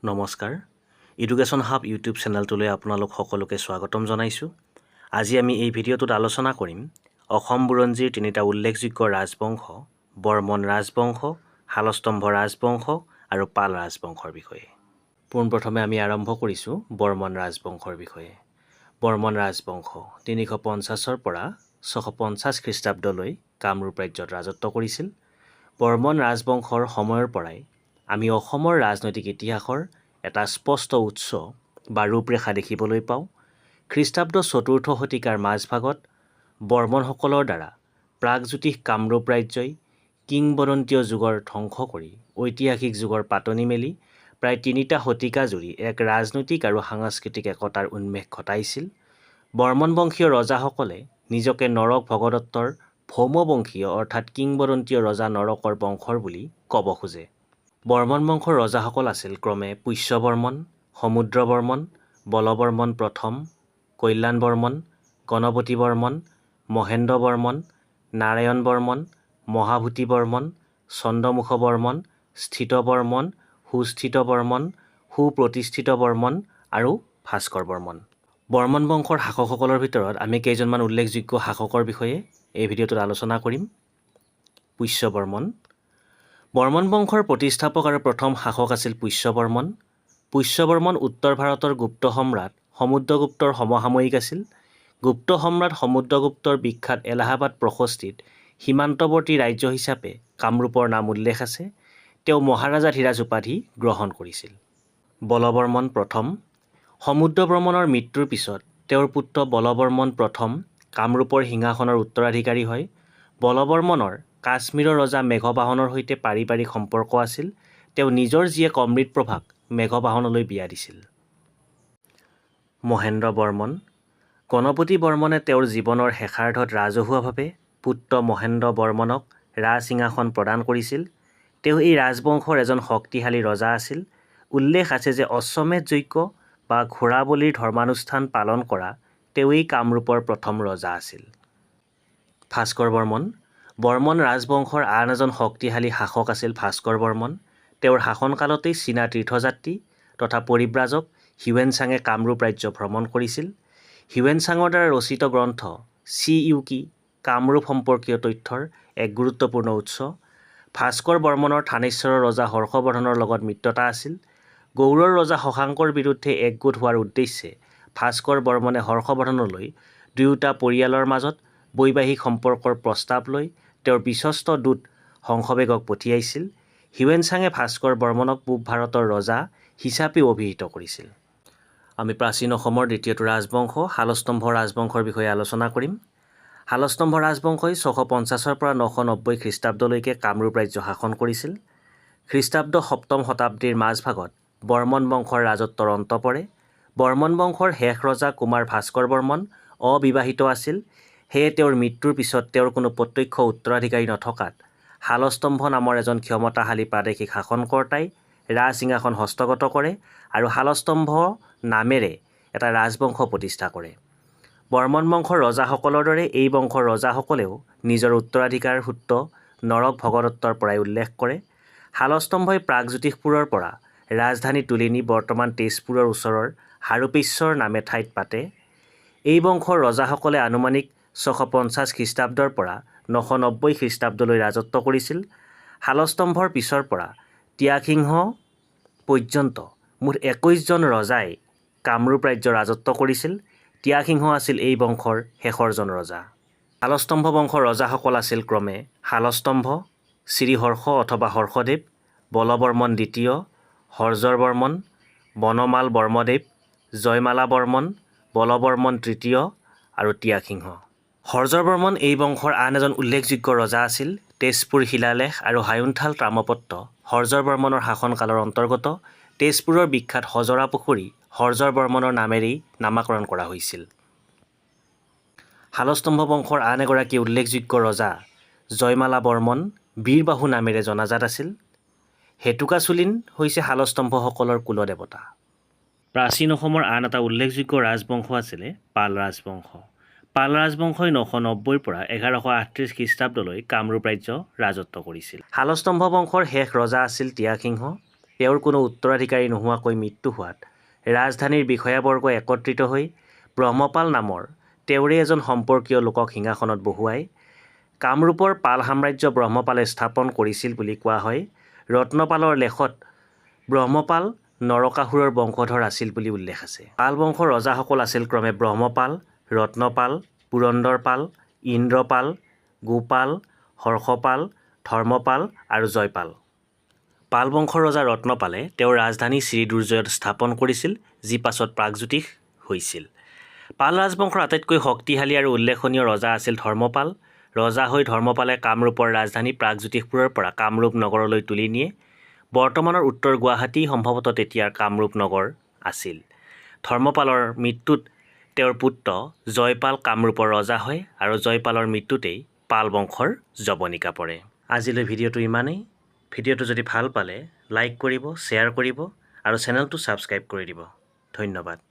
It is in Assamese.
নমস্কাৰ, এডুকেশ্যন হাব ইউটিউব চেনেলটোলৈ আপোনালোক সকলোকে স্বাগতম জনাইছোঁ। আজি আমি এই ভিডিঅ'টোত আলোচনা কৰিম অসম বুৰঞ্জীৰ তিনিটা উল্লেখযোগ্য ৰাজবংশ, বৰ্মন ৰাজবংশ, শালস্তম্ভ ৰাজবংশ আৰু পাল ৰাজবংশৰ বিষয়ে। পোনপ্ৰথমে আমি আৰম্ভ কৰিছোঁ বৰ্মন ৰাজবংশৰ বিষয়ে। বৰ্মন ৰাজবংশ 350ৰ পৰা 650 খ্ৰীষ্টাব্দলৈ কামৰূপ ৰাজ্যত ৰাজত্ব কৰিছিল। বৰ্মন ৰাজবংশৰ সময়ৰ পৰাই আমি অসমৰ ৰাজনৈতিক ইতিহাসৰ এটা স্পষ্ট উৎস বা ৰূপৰেখা দেখিবলৈ পাওঁ। খ্ৰীষ্টাব্দ চতুৰ্থ শতিকাৰ মাজভাগত বৰ্মনসকলৰ দ্বাৰা প্ৰাগজ্যোতিষ কামৰূপ ৰাজ্যই কিংবদন্তীয় যুগৰ ধ্বংস কৰি ঐতিহাসিক যুগৰ পাতনি মেলি প্ৰায় তিনিটা শতিকা জুৰি এক ৰাজনৈতিক আৰু সাংস্কৃতিক একতাৰ উন্মেষ ঘটাইছিল। বৰ্মন বংশীয় ৰজাসকলে নিজকে নৰক ভগদত্তৰ ভৌমবংশীয়, অৰ্থাৎ কিংবদন্তীয় ৰজা নৰকৰ বংশৰ বুলি ক'ব খোজে। বৰ্মন বংশৰ ৰজাসকল আছিল ক্ৰমে পুষ্য বৰ্মন, সমুদ্ৰ বৰ্মন, বলবৰ্মন প্ৰথম, কল্যাণ বৰ্মন, গণপতি বৰ্মন, মহেন্দ্ৰ বৰ্মন, নাৰায়ণ বৰ্মন, মহাভূতি বৰ্মন, চন্দ্ৰমুখ বৰ্মন, স্থিত বৰ্মন, সুস্থিত বৰ্মন, সুপ্ৰতিষ্ঠিত বৰ্মন আৰু ভাস্কৰ বৰ্মন। বৰ্মন বংশৰ শাসকসকলৰ ভিতৰত আমি কেইজনমান উল্লেখযোগ্য শাসকৰ বিষয়ে এই ভিডিঅ'টোত আলোচনা কৰিম। পুষ্য বৰ্মন। বৰ্মন বংশৰ প্ৰতিষ্ঠাপক আৰু প্ৰথম শাসক আছিল পুষ্য বৰ্মন। পুষ্য বৰ্মন উত্তৰ ভাৰতৰ গুপ্ত সম্ৰাট সমুদ্ৰগুপ্তৰ সমসাময়িক আছিল। গুপ্ত সম্ৰাট সমুদ্ৰগুপ্তৰ বিখ্যাত এলাহাবাদ প্ৰশস্তিত সীমান্তৱৰ্তী ৰাজ্য হিচাপে কামৰূপৰ নাম উল্লেখ আছে। তেওঁ মহাৰাজাধিৰাজ উপাধি গ্ৰহণ কৰিছিল। বলবৰ্মন প্ৰথম। সমুদ্ৰ বৰ্মনৰ মৃত্যুৰ পিছত তেওঁৰ পুত্ৰ বলবৰ্মন প্ৰথম কামৰূপৰ সিংহাসনৰ উত্তৰাধিকাৰী হয়। বলবৰ্মনৰ কাশ্মীৰৰ ৰজা মেঘবাহনৰ সৈতে পাৰিবাৰিক সম্পৰ্ক আছিল। তেওঁ নিজৰ জীয়েক অমৃতপ্ৰভাক মেঘবাহনলৈ বিয়া দিছিল। মহেন্দ্ৰ বৰ্মন। গণপতি বৰ্মনে তেওঁৰ জীৱনৰ শেষাৰ্ধত ৰাজহুৱাভাৱে পুত্ৰ মহেন্দ্ৰ বৰ্মনক ৰাজসিংহাসন প্ৰদান কৰিছিল। তেওঁ এই ৰাজবংশৰ এজন শক্তিশালী ৰজা আছিল। উল্লেখ আছে যে অশ্বমেধ যজ্ঞ বা ঘোঁৰা বলিৰ ধৰ্মানুষ্ঠান পালন কৰা তেওঁৱেই কামৰূপৰ প্ৰথম ৰজা আছিল। ভাস্কৰ বৰ্মন। বৰ্মন ৰাজবংশৰ আন এজন শক্তিশালী শাসক আছিল ভাস্কৰ বৰ্মন। তেওঁৰ শাসনকালতেই চীনা তীৰ্থযাত্ৰী তথা পৰিব্ৰাজক হিউৱেনচাঙে কামৰূপ ৰাজ্য ভ্ৰমণ কৰিছিল। হিউৱেনচাঙৰ দ্বাৰা ৰচিত গ্ৰন্থ চি ইউ কি কামৰূপ সম্পৰ্কীয় তথ্যৰ এক গুৰুত্বপূৰ্ণ উৎস। ভাস্কৰ বৰ্মনৰ থানেশ্বৰৰ ৰজা হৰ্ষবৰ্ধনৰ লগত মিত্ৰতা আছিল। গৌড়ৰ ৰজা শশাংকৰ বিৰুদ্ধে একগোট হোৱাৰ উদ্দেশ্যে ভাস্কৰ বৰ্মনে হৰ্ষবৰ্ধনলৈ দুয়োটা পৰিয়ালৰ মাজত বৈবাহিক সম্পৰ্কৰ প্ৰস্তাৱ লৈ তেওঁৰ বিশ্বস্ত দূত হংসবেগক পঠিয়াইছিল। হিউৱেনচাঙে ভাস্কৰ বৰ্মনক পূব ভাৰতৰ ৰজা হিচাপেও অভিহিত কৰিছিল। আমি প্ৰাচীন অসমৰ দ্বিতীয়টো ৰাজবংশ শালস্তম্ভ ৰাজবংশৰ বিষয়ে আলোচনা কৰিম। শালস্তম্ভ ৰাজবংশই 650ৰ পৰা 990 খ্ৰীষ্টাব্দলৈকে কামৰূপ ৰাজ্য শাসন কৰিছিল। খ্ৰীষ্টাব্দ সপ্তম শতাব্দীৰ মাজভাগত বৰ্মন বংশৰ ৰাজত্বৰ অন্ত পৰে। বৰ্মন বংশৰ শেষ ৰজা কুমাৰ ভাস্কৰ বৰ্মন অবিবাহিত আছিল। সেয়ে তেওঁৰ মৃত্যুৰ পিছত তেওঁৰ কোনো প্ৰত্যক্ষ উত্তৰাধিকাৰী নথকাত শালস্তম্ভ নামৰ এজন ক্ষমতাশালী প্ৰাদেশিক শাসনকৰ্তাই ৰাজসিংহাসন হস্তগত কৰে আৰু শালস্তম্ভ নামেৰে এটা ৰাজবংশ প্ৰতিষ্ঠা কৰে। বৰ্মন বংশৰ ৰজাসকলৰ দৰে এই বংশৰ ৰজাসকলেও নিজৰ উত্তৰাধিকাৰ সূত্ৰ নৰক ভগদত্তৰ পৰাই উল্লেখ কৰে। শালস্তম্ভই প্ৰাগজ্যোতিষপুৰৰ পৰা ৰাজধানী তুলি নি বৰ্তমান তেজপুৰৰ ওচৰৰ হাৰুপেশ্বৰ নামে ঠাইত পাতে। এই বংশৰ ৰজাসকলে আনুমানিক 650 খ্ৰীষ্টাব্দৰ পৰা 990 খ্ৰীষ্টাব্দলৈ ৰাজত্ব কৰিছিল। শালস্তম্ভৰ পিছৰ পৰা ত্যাগসিংহ পৰ্যন্ত মুঠ 21জন ৰজাই কামৰূপ ৰাজ্য ৰাজত্ব কৰিছিল। ত্যাগসিংহ আছিল এই বংশৰ শেষৰজন ৰজা। শালস্তম্ভ বংশৰ ৰজাসকল আছিল ক্ৰমে শালস্তম্ভ, শ্ৰীহৰ্ষ অথবা হৰ্ষদেৱ, বলবৰ্মন দ্বিতীয়, হৰ্জৰ বৰ্মন, বনমাল বৰ্মদেৱ, জয়মালা বৰ্মন, বলবৰ্মন তৃতীয় আৰু ত্যাগসিংহ। হৰ্জৰ বৰ্মন এই বংশৰ আন এজন উল্লেখযোগ্য ৰজা আছিল। তেজপুৰ শিলালেখ আৰু হায়ুনথাল তাম্ৰপত্ৰ হৰ্জৰ বৰ্মনৰ শাসনকালৰ অন্তৰ্গত। তেজপুৰৰ বিখ্যাত হজৰা পুখুৰী হৰ্জৰ বৰ্মনৰ নামেৰেই নামাকৰণ কৰা হৈছিল। শালস্তম্ভ বংশৰ আন এগৰাকী উল্লেখযোগ্য ৰজা জয়মালা বৰ্মন বীৰবাহু নামেৰে জনাজাত আছিল। হেতুকাচুলিন হৈছে শালস্তম্ভসকলৰ কুলদেৱতা। প্ৰাচীন অসমৰ আন এটা উল্লেখযোগ্য ৰাজবংশ আছিলে পাল ৰাজবংশ। পাল ৰাজবংশই 990ৰ পৰা 1138 খ্ৰীষ্টাব্দলৈ কামৰূপ ৰাজ্য ৰাজত্ব কৰিছিল। শালস্তম্ভ বংশৰ শেষ ৰজা আছিল ত্যাগসিংহ। তেওঁৰ কোনো উত্তৰাধিকাৰী নোহোৱাকৈ মৃত্যু হোৱাত ৰাজধানীৰ বিষয়াবৰ্গ একত্ৰিত হৈ ব্ৰহ্মপাল নামৰ তেওঁৰেই এজন সম্পৰ্কীয় লোকক সিংহাসনত বহুৱায়। কামৰূপৰ পাল সাম্ৰাজ্য ব্ৰহ্মপালে স্থাপন কৰিছিল বুলি কোৱা হয়। ৰত্নপালৰ লেখত ব্ৰহ্মপাল নৰকাসুৰৰ বংশধৰ আছিল বুলি উল্লেখ আছে। পাল বংশৰ ৰজাসকল আছিল ক্ৰমে ব্ৰহ্মপাল, ৰত্নপাল, পুৰন্দৰপাল, ইন্দ্ৰপাল, গোপাল, হৰ্ষপাল, ধৰ্মপাল আৰু জয়পাল। পাল বংশৰ ৰজা ৰত্নপালে তেওঁৰ ৰাজধানী শ্ৰীদুৰ্জয়ত স্থাপন কৰিছিল, যি পাছত প্ৰাগজ্যোতিষ হৈছিল। পাল ৰাজবংশৰ আটাইতকৈ শক্তিশালী আৰু উল্লেখনীয় ৰজা আছিল ধৰ্মপাল। ৰজা হৈ ধৰ্মপালে কামৰূপৰ ৰাজধানী প্ৰাগজ্যোতিষপুৰৰ পৰা কামৰূপ নগৰলৈ তুলি নিয়ে। বৰ্তমানৰ উত্তৰ গুৱাহাটী সম্ভৱতঃ তেতিয়াৰ কামৰূপ নগৰ আছিল। ধৰ্মপালৰ মৃত্যুত তেওঁৰ পুত্ৰ জয়পাল কামৰূপৰ ৰজা হয় আৰু জয়পালৰ মৃত্যুতেই পাল বংশৰ যৱনিকা পৰে। আজিলৈ ভিডিঅ'টো ইমানেই। ভিডিঅ'টো যদি ভাল পালে লাইক কৰিব, শ্বেয়াৰ কৰিব আৰু চেনেলটো ছাবস্ক্ৰাইব কৰি দিব। ধন্যবাদ।